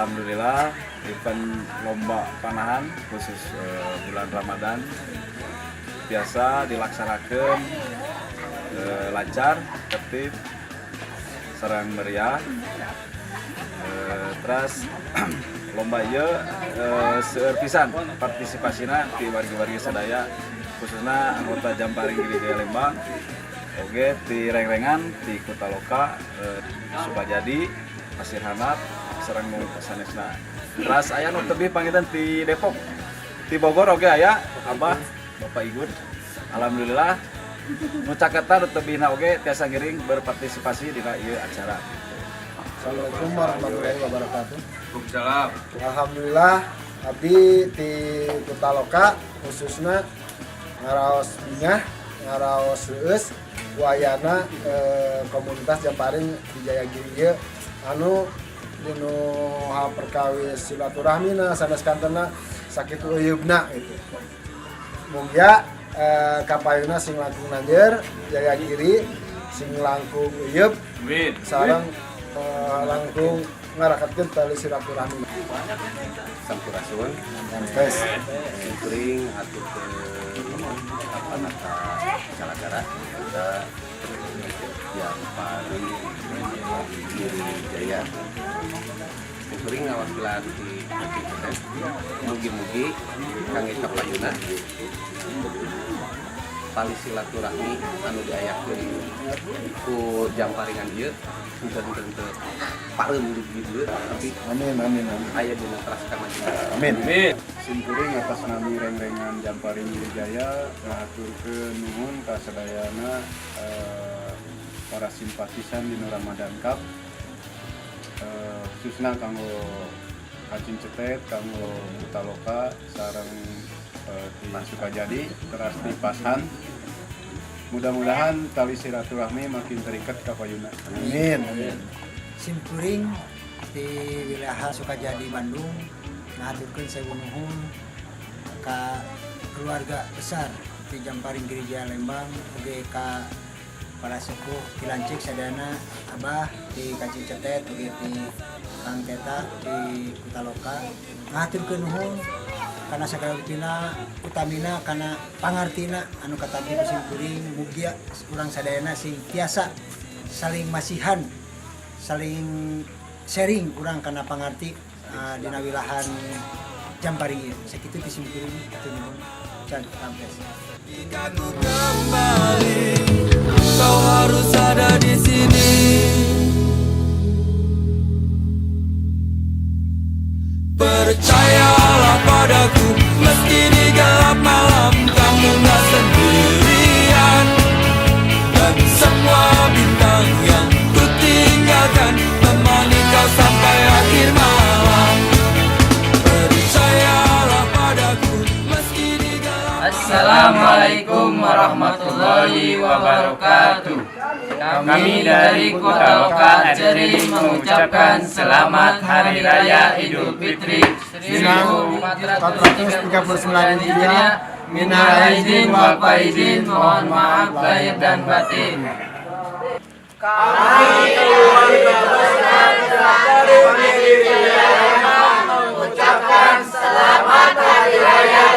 Alhamdulillah, event lomba panahan khusus bulan Ramadan biasa dilaksanakan lancar, tertib, sareng meriah. Terus lomba ieu seueur pisan partisipasina ti wargi-wargi sadaya, khususnya anggota Jamparing Giri Jaya Lembang, oge ti rengrengan ti Kutaloka, Sukajadi, Pasir Handap, sareng nu sanesna. Teras aya nu tebih panginten ti Depok, ti Bogor oge aya Abah, Bapak Igun. Alhamdulillah, nu caketan nu tebihna oge tiasa ngiring berpartisipasi dina ieu acara gitu. Assalamualaikum warahmatullahi wabarakatuh. Waalaikumsalam. Alhamdulillah, abdi di Kutaloka khususnya ngaraos bingah, ngaraos reueus ku ayana komunitas Jamparing di Jayagiri ieu anu dinu hal perkawis silaturahmina sanes kantena sakitu euyeuhna gitu. Mugia kapayuna sing langkung nanjer Jayagiri sing langkung euyeup Amin. Sareng langkung ngarakatkeun tali silaturahmi. Sampurasun. Tes. Kuring haturkeun ka calagara kita Jamparing Giri Jaya. Kuring ngawakilan di Kabupaten, mugi-mugi kangge kapayuna tali silaturahmi anu diayakeun ku jamparingan ieu henteu henteu henteu pareum di dieu, tapi Amin, amin, amin. Aya dina teras kamajuan. Amin. Amin. Simkuring atas nami rengrengan Jamparing Jaya ngahaturkeun nuhun ka sadayana para simpatisan dina Ramadan Cup, khususna kanggo Kacing Cetet, kanggo Kutaloka, sareng di Sukajadi, teras di Pashan. Mudah-mudahan tali silaturahmi makin terikat ka payuna. Amin, amin. Simkuring di wilayah Sukajadi, Bandung, ngahaturkeun sewu nuhun ka keluarga besar di Jamparing Giri Jaya Lembang, oge ka para sepuh Kilancik sadayana, Abah di Kacing Cetet, oge di Kang Teta di Kutaloka. Ngahaturkeun nuhun kana sagala rupina, utamina kana pangartina anu katampi ku simkuring. Mugia urang sadayana sing tiasa saling masihan, saling sharing urang kana pangarti dina wilahan Jamparing ieu. Sakitu ti simkuring, hatur nuhun. Can rampes. Jika ku kembali, kau harus ada di sini. Percayalah padaku, meski di gelap malam kamu gak sendirian. Dan semua bintang yang ku tinggalkan temani kau sampai akhir malam. Percayalah padaku, meski di gelap Assalamualaikum warahmatullahi wabarakatuh. Kami dari Kutaloka Archery mengucapkan selamat Hari Raya Idul Fitri 1439 Hijriah. Minal aidin wal faizin, mohon maaf lahir dan batin. Kami keluarga besar dari mengucapkan selamat Hari Raya.